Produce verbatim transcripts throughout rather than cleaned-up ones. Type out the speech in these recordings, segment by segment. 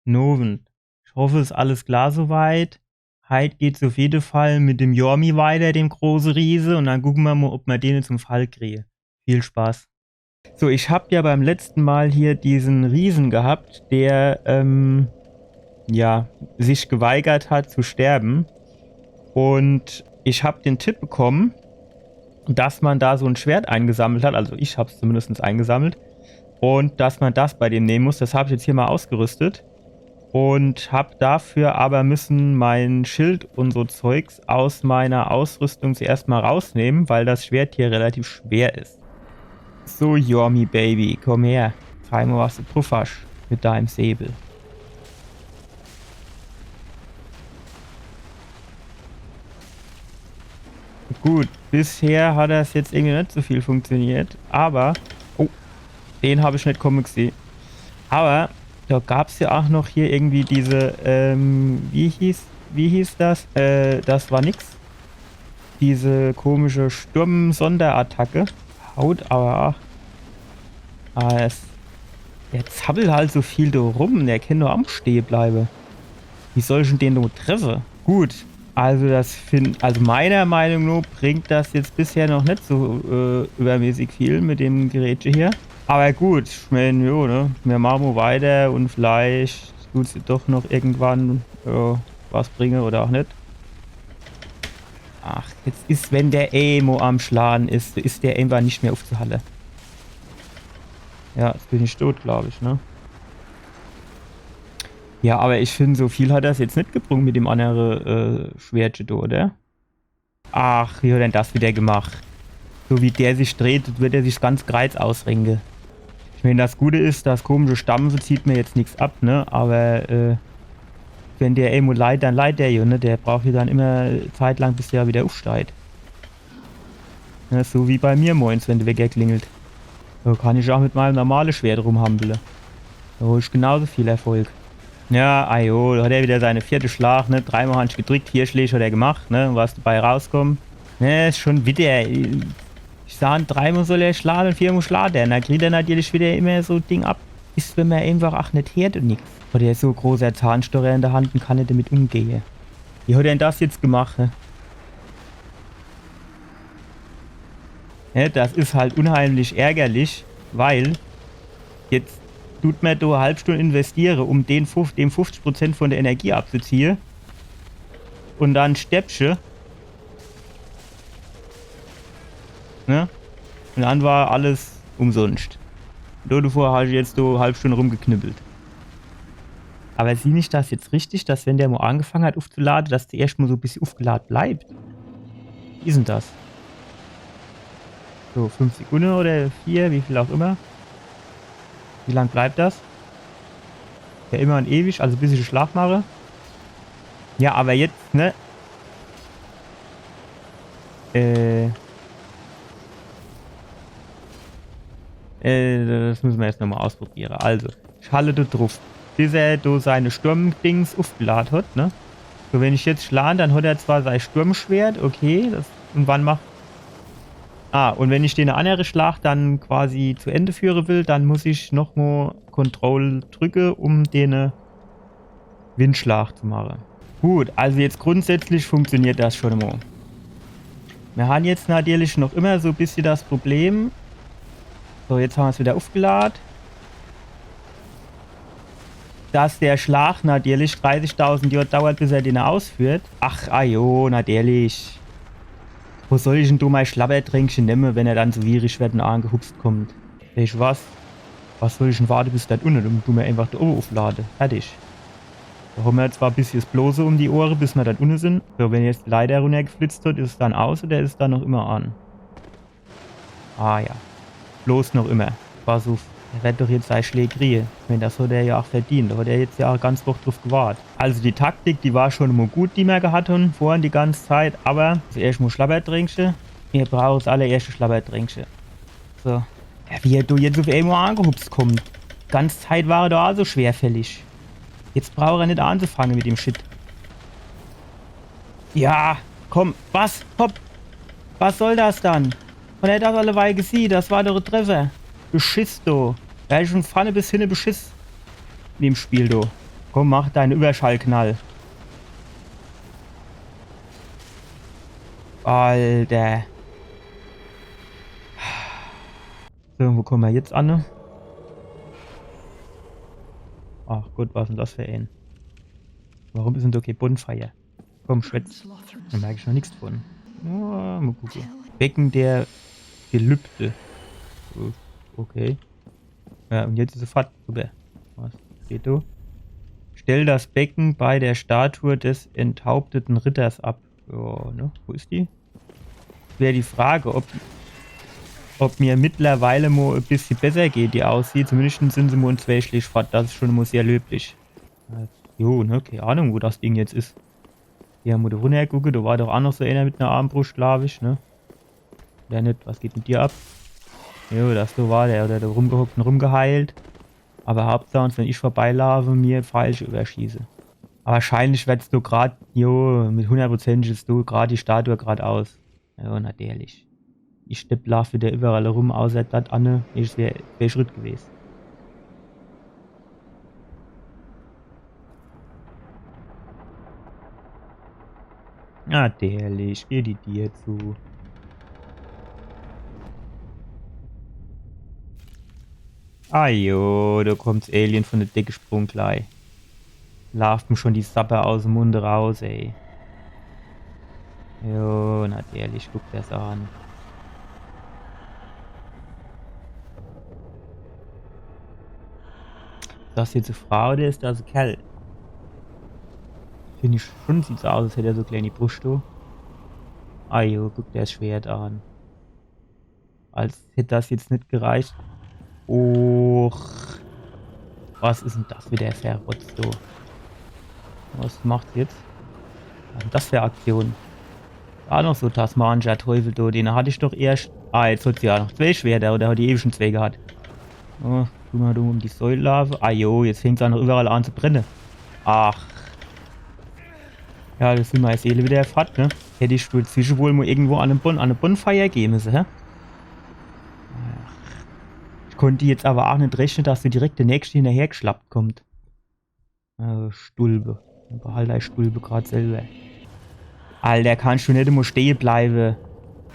Nowend. Ich hoff, is alles klar soweit. Heit geht's uff jede Fall mit dem Jormi weiter, dem große Riese. Un dann gucke mer mo, ob mer den zum Fall krien. Viel Spaß. So, ich hab ja beim letzten Mal hier diesen Riesen gehabt, der, ähm, ja, sich geweigert hat zu sterben. Und ich hab den Tipp bekommen, dass man da so ein Schwert eingesammelt hat. Also ich hab's zumindest eingesammelt. Und dass man das bei dem nehmen muss. Das hab ich jetzt hier mal ausgerüstet. Und hab dafür aber müssen mein Schild und so Zeugs aus meiner Ausrüstung zuerst mal rausnehmen, weil das Schwert hier relativ schwer ist. So, Jormi Baby, komm her. Zeig mal, was du drauf hast mit deinem Säbel. Gut, bisher hat das jetzt irgendwie net so viel funktioniert, aber, oh, den hab ich net komme gesehen. Aber da gab's ja auch noch hier irgendwie diese, ähm, wie hieß, wie hieß das? Äh, das war nix. Diese komische Sturm-Sonderattacke. Haut aber. Ah, es, der zappelt halt so viel do rum. Der kann nur am stehe bleibe. Wie soll ich denn den nur treffe? Gut, also das find, also meiner Meinung nach bringt das jetzt bisher noch net so, äh, übermäßig viel mit dem Gerätche hier. Aber gut, ich mein, jo, ne? Mir mache mo weiter und vielleicht tut's doch noch irgendwann, äh, was bringe oder auch net. Ach, jetzt is, wenn der emo am Schlage is, is der einfach nicht mehr aufzuhalle. Ja, jetzt bin ich tot, glaub ich, ne? Ja, aber ich find, so viel hat das jetzt net gebrung mit dem andere, äh, Schwertche do, oder? Ach, wie hat denn das wieder gemacht? So wie der sich dreht, wird er sich ganz Kreiz ausrenke. Ich mein, das Gute is, das komische Stampfe zieht mir jetzt nix ab, ne? Aber, äh, wenn der irgendwo leit, dann leit der jo, ne? Der braucht jo dann immer zeitlang, bis der wieder aufsteigt. Ne? So wie bei mir morgens, wenn de Wecker klingelt. Da kann ich auch mit meinem normale Schwert rumhampele. Da hab ich genauso viel Erfolg. Ja, ajo, da hat er wieder seine vierte Schlag, ne? Dreimal han ich gedrückt, vier Schläg hat er gemacht, ne? Und was dabei rauskommt, ne, is schon wieder, ich sag, dreimal soll er schlage und viermal schlagt er. Und dann kriegt er natürlich wieder immer so Ding ab. Is, wenn mer einfach ach net hört und nix. Oder so großer Zahnstocher in der Hand und kann net damit umgehe. Wie hat er denn das jetzt gemacht, hä? Ja, das is halt unheimlich ärgerlich, weil jetzt tut mer do e halb Stunde investiere, um den fünf-, dem fünfzig Prozent von der Energie abzuziehe. Und dann sterbsche. Ne? Und dann war alles umsonst. Do, davor hab ich jetzt so e halb Stunde rumgeknüppelt. Aber sieh ich das jetzt richtig, dass wenn der mo angefangen hat, aufzulade, dass der erscht mo so e bissje aufgelad bleibt? Wie is denn das? So, fünf Sekunde oder vier, wie viel auch immer. Wie lang bleibt das? Ja, immer und ewig, also bis ich de Schlag mache. Ja, aber jetzt, ne? Äh. Äh, das müsse mer jetzt nochmal ausprobiere. Also, ich halle do druff, bis er do seine Sturmdings ufgelad hat, ne? So, wenn ich jetzt schlan, dann hat er zwar sei Sturmschwert, okay, das, und wann macht, ah, und wenn ich den annere Schlag dann quasi zu Ende führe will, dann muss ich nochmal Control drücke, um dene Windschlag zu mache. Gut, also jetzt grundsätzlich funktioniert das schon mo. Mir han jetzt natürlich noch immer so e bissje das Problem. So, jetzt han mer's wieder ufgelad. Dass der Schlag natürlich dreißigtausend Johr dauert, bis er den ausführt. Ach, ajo, natürlich. Wo soll ich denn do mei Schlabbertränkche nemme, wenn er dann so wierig werd und angehupst kommt? Weescht was? Was soll ich denn warte bis dort unne? Dann du mer einfach do owe uflade. Fertig. Do han mer zwar e bissje das Blose um die Ohre, bis mer dort unne sin. So, wenn jetzt die Leiter runnergeflitzt hat, is es dann aus oder is es dann noch immer an? Ah ja. Blost noch immer. Pass uf. Er werd doch jetzt sei Schläg krie. Ich mein, das hat er ja auch verdient. Do hat er jetzt ja auch ganz Woch druf gewart. Also die Taktik, die war schon mo gut, die mer gehat han vorhin die ganz Zeit. Aber das erscht mo Schlabbertränkche. Mir brauche das allererschte Schlabbertränkche. So. Ja, wie er do jetzt uf emol angehupst kommt. Ganz Zeit war er do auch so schwerfällig. Jetzt braucht er net anzufange mit dem Shit. Ja, komm, was? Hopp. Was soll das dann? Und er hat das alleweil gesieh, das war doch e Treffer. Beschiss, do. Er hat schon vorne bis hinne Beschiss in dem Spiel, do. Komm, mach deine Überschallknall. Alter. So, wo komme mer jetzt an? Ach Gott, was is denn das für en? Warum is denn do kee Bonfire? Komm, schwätz. Do merk ich noch nix von. Ja, mol gucke. Becken der Gelübde. Oh, okay. Ja, un jetzt is se fort. Super. Was steht do? Stell das Becken bei der Statue des enthaupteten Ritters ab. Ja, ne? Wo is die? Wär die Frage, ob, ob mir mittlerweile mo e bissje besser geht, die aussieht. Zumindest sin se mo in zwee Schläg fort. Das is schon mo sehr löblich. Äh, jo, ne? Kee Ahnung, wo das Ding jetzt is. Hier mo do runnergucke, do war doch aa noch so ener mit ner Armbruscht, glaab ich, ne? Der net, was geht mit dir ab? Jo, das do war der, der do rumgehockt un rumgeheilt. Aber Hauptsach, wenn ich vorbeilaafe, mir Pfeilche überschieße. Aber wahrscheinlich wär's do grad, jo, mit hunnertprozentig is do grad die Statue grad aus. Jo, natürlich. Die Stepp laaft wieder überall rum, außer dort anne, is wär, wär Schritt gewesen. Natürlich, geh die Dier zu. Ah jo, do kommt's Alien von der Deck gesprung glei. Laaft mir schon die Sappe aus'm Mund raus, ey. Jo, natürlich, guck der's an. Is das jetzt e Frau oder is das e Kerl? Find ich schon, sieht so aus, als hätt er so kleeni Bruscht, du. Ah jo, guck der's Schwert an. Als hätt das jetzt net gereicht. Och. Was is denn das wieder für e Rotz, du? Was macht's jetzt? Was is denn das für e Aktion? Ah, noch so tasmanischer Teufel, du. Den hatt ich doch erscht. Ah, jetzt hat se jo noch zwee Schwerter, oder hat die ewig schon zwee gehat? Oh, tu mer do um die Säul laafe. Ah jo, jetzt fängt's aa noch überall an zu brenne. Ach. Ja, das sin mei Seele wieder fort, ne? Hätt ich dazwische wohl mo irgendwo an e Bon-, an e Bonfire geh müsse, hä? Ach. Ich konnt jetzt aber aa net rechne, dass do direkt der nächschte hinnerhergeschlappt kommt. Äh, Stulpe. Behalt dei Stulpe grad selber. Alter, kannst du net emol stehe bleibe?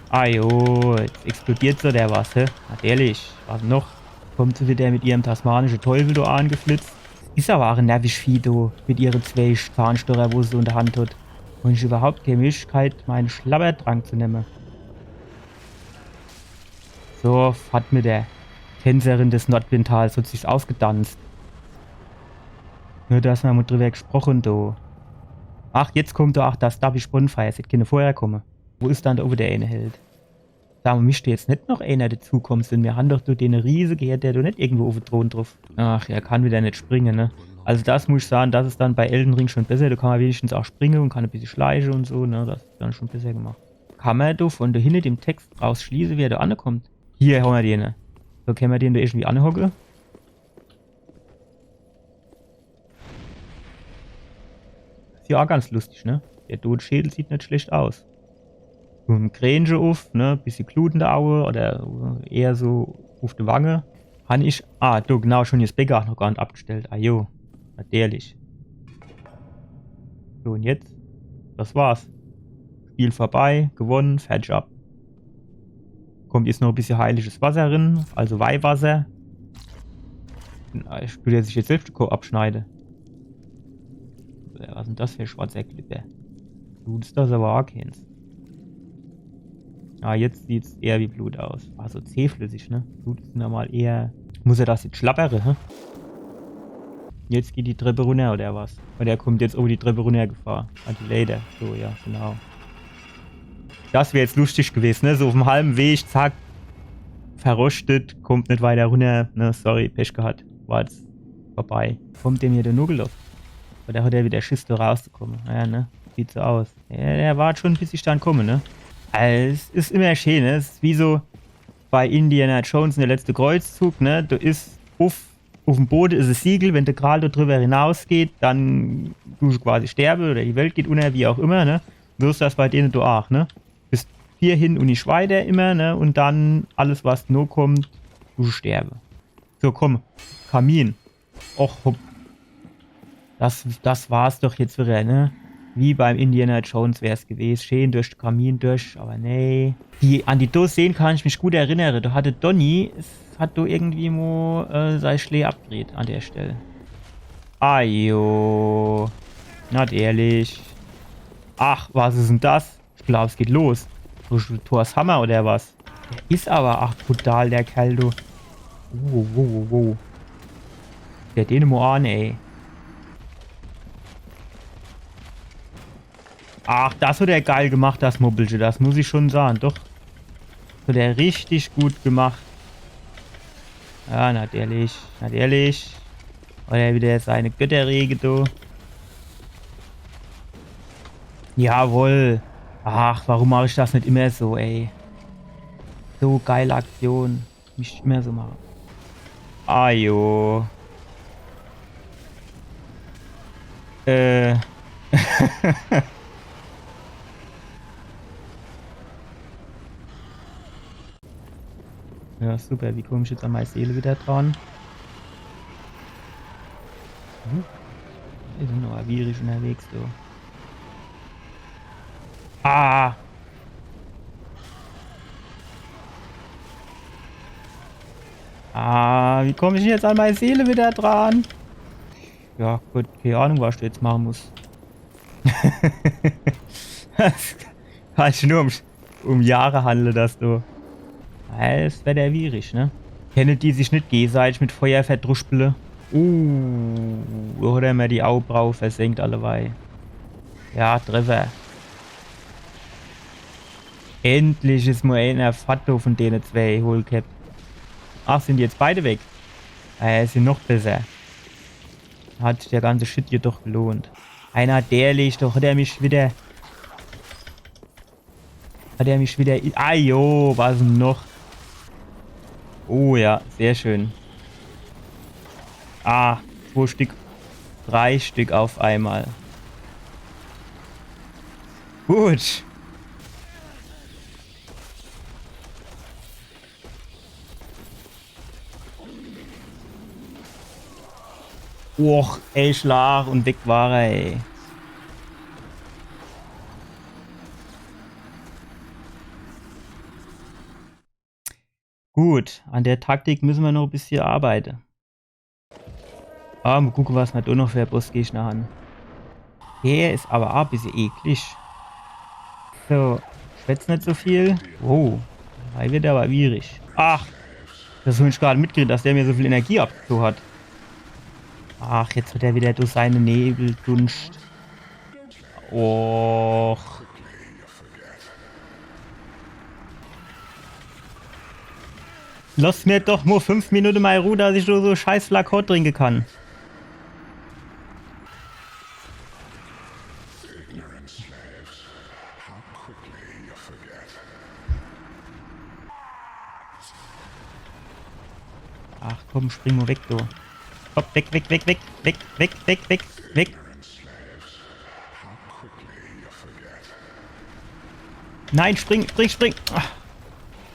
Ah jo, jetzt explodiert se oder was, hä? Natürlich, was noch? Kommt se wieder mit ihrem tasmanische Teufel do angeflitzt? Is aber aa e nervisch Vieh do, mit ihre zwee Zahnstocher, wo se in der Hand hat. Un ich überhaupt kee Möglichkeit, mein Schlabbertrank zu nemme. So, fort mit der Tänzerin des Nordwindtals, hat sich's ausgedanzt. Nur, dass mer mo drüber gesproche, do. Ach, jetzt kommt do aa das dappisch Bonfire, das hätt kenne vorher komme. Wo is dann do owwe der ene Held? Do misst jetzt net noch ener dazukomme, sin mir han doch do dene Riese gehört, der do net irgendwo owwe Thron druff. Ach, er kann wieder net springe, ne? Also das muss ich sage, das is dann bei Elden Ring schon besser. Do kann mer wenigstens aa springe un kann e bissje schleiche un so, ne? Das is dann schon besser gemacht. Kann mer do von do hinne dem Text raus schließe, wie er do anekommt? Hier hammer den. So, kenne mer den do irgendwie anhocke? Is jo aa ganz lustig, ne? Der Totschädel sieht net schlecht aus. So e Kränche uff, ne? Bissje Glut in de Aue oder eher so uff de Wange. Han ich, ah, do, genau, schon das Becke aa noch gar net abgestellt. Ah jo, natürlich. So, un jetzt? Das war's. Spiel vorbei, gewonne, fertig ab. Kommt jetzt noch e bissje heiliges Wasser rin, also Weihwasser. Na, ich dut der sich jetzt selbscht de Kopp abschneide. Ja, was is denn das für e schwarzer Glibber? Blut is das aber aa keens. Ah, jetzt sieht's eher wie Blut aus. War so zähflüssig, ne? Blut is normal eher. Muss er das jetzt schlabbere, hä? Jetzt geht die Treppe runner, oder was? Oder er kommt jetzt owwe die Treppe runnergefahr. Ah, die Leiter. So, ja, genau. Das wär jetzt lustig gewesen, ne? So uff'm halwe Weg, zack. Verrostet, kommt net weiter runner, ne? Sorry, Pech gehat. War jetzt vorbei. Kommt der mir do nogeloffe? Oder hat er wieder Schiss, do rauszukomme? Ja, ne? Sieht so aus. Ja, der wart schon, bis ich dann komme, ne? Also, es is immer schee, ne? Es is wie so bei Indiana Jones un der letzte Kreuzzug, ne? Do is uff, uff'm Bode is e Siegel, wenn de Gral do drüber hinausgeht, dann dusch quasi sterbe oder die Welt geht unner, wie auch immer, ne? So is das bei dene do aach, ne? Bis hierhin un net weiter immer, ne? Un dann alles, was nokommt, dusch sterbe. So, komm. Kamin. Och, hopp. Das, das war's doch jetzt wieder, ne? Wie beim Indiana Jones wär's gewesen. Schön durch de Kamin durch, aber nee. Die, an die do Szene kann ich mich gut erinnere. Do hatte Donny, es hat do irgendwie mo äh, sei Schlää abgedreht an der Stelle. Ajo. Natürlich. Ach, was is denn das? Ich glaub, es geht los. So, Thors Hammer oder was? Der is aber, ach, brutal, der Kerl, du. Wow, wow, wow, wow. Der den mo an, ey. Ach, das hat er geil gemacht, das Mobbelche. Das muss ich schon sagen. Doch. Das hat er richtig gut gemacht. Ja, natürlich. Natürlich. Oder wieder seine Götterrege, du. Jawohl. Ach, warum mach ich das nicht immer so, ey? So geile Aktion. Nicht immer so machen. Ajo. Äh. Ja, super. Wie komm ich jetzt an meine Seele wieder dran? Hm? Is noch schwierig unterwegs, so. Ah! Ah, wie komm ich denn jetzt an meine Seele wieder dran? Ja, gut, keine Ahnung, was du jetzt machen musst. Das kann sich nur um, um Jahre handle, das du. Ja, es wär der schwierig, ne? Kenne die sich nit gegeseitig mit Feuer verdruspele? Uh, do hat er mir die Augenbraue versengt, alleweil. Ja, Treffer. Endlich is mo eener fort do von dene zwei Hohlköpp. Ach, sind jetzt beide weg? Äh, sind noch besser. Hat sich der ganze Shit hier doch gelohnt. Einer, der legt doch, hat er mich wieder. Hat er mich wieder. I- Ajo, was denn noch? Oh ja, sehr schön. Ah, zwei Stück. Drei Stück auf einmal. Gut. Och, ey, Schlag und weg war er, ey. Gut, an der Taktik müssen wir noch ein bisschen arbeiten. Ah, mal gucken, was wir da noch für Bossgegner haben. Der ist aber auch ein bisschen eklig. So, schwätz nicht so viel. Wow, da wird aber schwierig. Ach, das hab ich gerade mitgekriegt, dass der mir so viel Energie abgezogen hat. Ach, jetzt hat er wieder durch seine Nebel dunscht. Och. Lass mir doch nur fünf Minuten mal Ruhe, dass ich nur so scheiß Flakon trinken kann. Ach komm, spring nur weg, du. Hopp, weg, weg, weg, weg, weg, weg, weg, weg, weg. Nein, spring, spring, spring. Ach.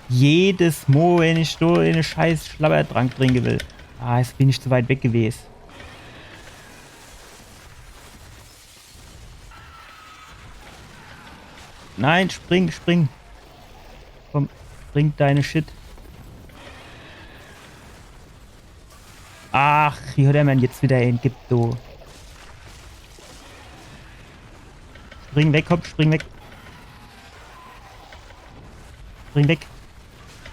Jedes Mal, wenn ich so in eine scheiß Schlabbertrank trinken will. Ah, jetzt bin ich zu weit weg gewesen. Nein, spring, spring. Komm, bring deine Shit. Ach, wie hat er mir jetzt wieder einen gibt, du? Spring weg, komm, spring weg. Spring weg.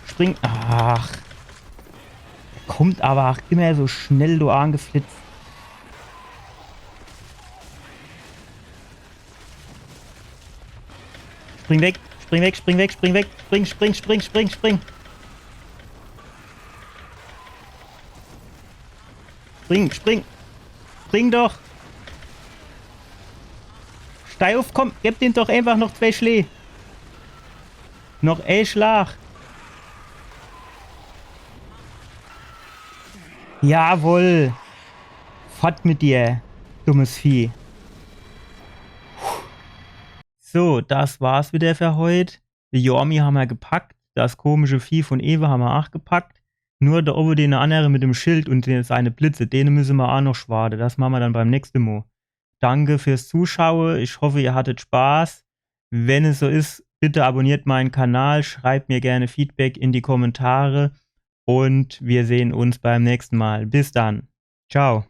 Spring. Ach. Kommt aber auch immer so schnell, du, angeflitzt. Spring weg, spring weg, spring weg, spring weg. Spring, spring, spring, spring, spring. Spring, spring. Spring doch. Steh auf, komm, gib dem doch einfach noch zwei Schläge. Noch ein Schlag. Jawohl. Fort mit dir, dummes Vieh. So, das war's wieder für heut. De Jormi hammer gepackt. Das komische Vieh von ewe hammer aach gepackt. Nur do owwe dene annere mit dem Schild und de-, seine Blitze, dene müsse mer aa noch schwade. Das mache mer dann beim nächste Mo. Danke fürs Zuschaue. Ich hoffe, ihr hattet Spaß. Wenn es so ist, bitte abonniert meinen Kanal, schreibt mir gerne Feedback in die Kommentare und wir sehen uns beim nächsten Mal. Bis dann. Ciao.